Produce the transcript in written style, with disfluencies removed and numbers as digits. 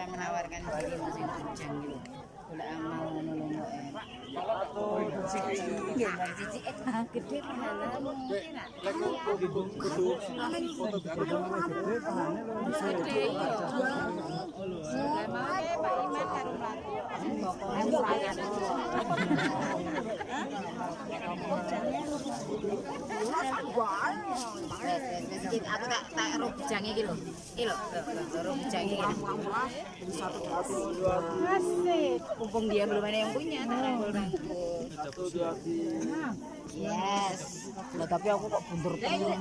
Orang menawarkan diri masih bujang gitu. Golek amal ngono lho mbok. Nggih, bar cici gede pahalamu. Gede iya. Lah mau Pak Iman karo mlaku. Wes, wes, wes. Iki aku tak ro bujange iki lho. Iki lho, lho, ro bujange iki. Asik. Mumpung dia belum ada yang punya, tak rangkul-rangkul. Yes. Lah tapi aku kok bundur temen.